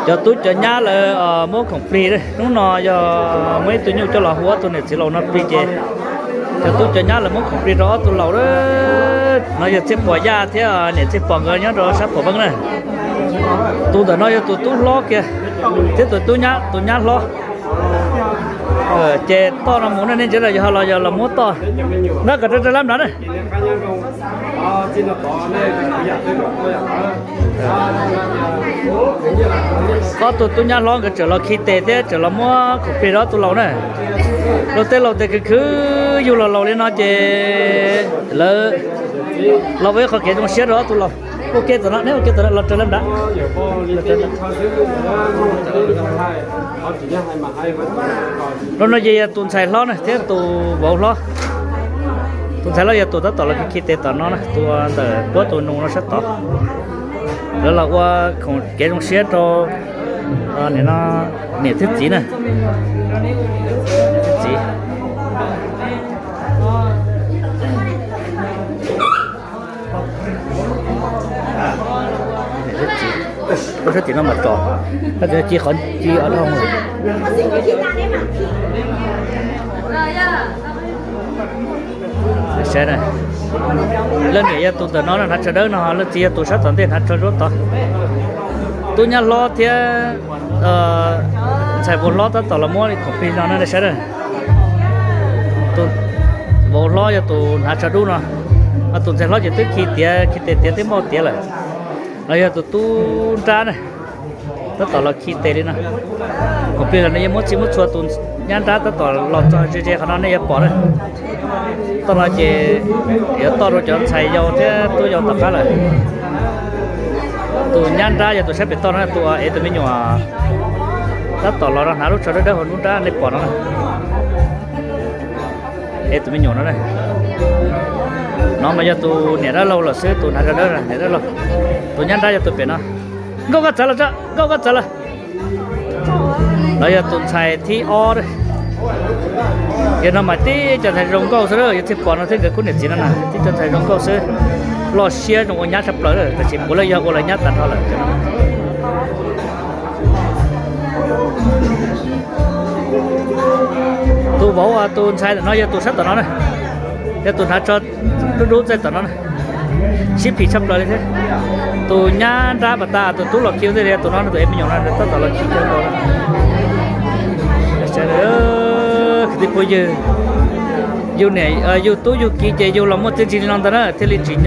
Cov tub cov nyab lawv muab khoom plig, hnub no yog muab ib tug nyuj coj los hu ob tug niam txiv laus no plig ces cov tub cov nyab lawv muab khoom plig rau ob tug laus. No yog Txhiaj Pom Yaj thiab niam Txhiaj Pom nkawd nyob rau sab Pom Veeb na. Tus ntawm no yog tus tub hlob kiag thiab tus tub nyab, tus nyab hlob. Ces toj no mus ne, nej ntsia yog los yog los muab toj na, kom raws raws lab nrad na. Ob tug tub nyab hlob nkawd tseem los khi tes thiab tseem los muab khoom plig rau ob tug laus na. Luag tej laus tes khwv khwv yug los laus li no ces lawv los ua ib qho kev zoo siab rau ob tug laus. Ua ke tom no, neb ua ke tom no, los raws lab nrad. Hnub no ces yog tus ntxhais hlob na thiab tus vauv hlob. Tus ntxhais hlob yog tus tab tom los khi tes tom no na, tus ntawm puab tus nus no sab tod. Lawv los ua khoom kev zoo siab rau niam thiab txiv na. Txiv. Ua sab tim no mas tso, sab tim no ci qhov ci os dhau. Saib na, leej niam yog tus ntawm no hnav tsho dawb no, leej txiv yog tus sab tom ntej hnav tsho zuab tod. Tub nyab hlob thiab ntxhais vauv hlob tab tom los muab khoom plig no na, nej saib na. Tus vauv hlob yog tus hnav tsho dub no, tus ntxhais hlob ces twb khi tiav khi tes tiav twb npau tiav lawm. No yog tus tub nrab na, tab tom los khi tes li no. Khoom plig los no yeej muab txhij muab txhua, tus nyab nrab tab tom los txog ze ze qhov no nej yuav pom na. Toj no ces yuav toj rau cov ntxhais yau thiab tub yau tom qab lawm. Tus nyab nrab yog tus sab pem toj no, tus ev tus me nyuam tab tom los rau hnav lub tsho dawb dawb hauv nruab nrab nej pom no na. Ev tus me nyuam no, no mas yog tus niam dab laug los xwb, tus hnav tsho dawb niam dab laug. Tus nyab nrab yog tus pem no. Nkauj, koj txav los, Nkauj, koj txav los. No yog tus ntxhais thib ob. Yog no mas tib cov ntxhais zoo nkauj xwb, yog Txhiaj Pom no thiab nkawd khub niam txiv no na, tib cov ntxhais zoo nkauj xwb. Loj siab zoo ua nyab tshaj plaws, tab sis puav leej yog ua lawv nyab tag nrho lawm. Tus vauv, tus ntxhais ntawm no yog tus sab tom no na, yog tus hnav tsho dub dub txaij tom no na, sib phim tshaj plaws li thiab. Tus nyab nrab pas tas, tus tub los khi ua ntej, tus no tus ev me nyuam no tab tom los khi cov nkaus. Kwv tij phooj ywg, yus niam yus tub yus kiv ces yus los muaj txiaj ntsig li no ntag na thiaj li tsis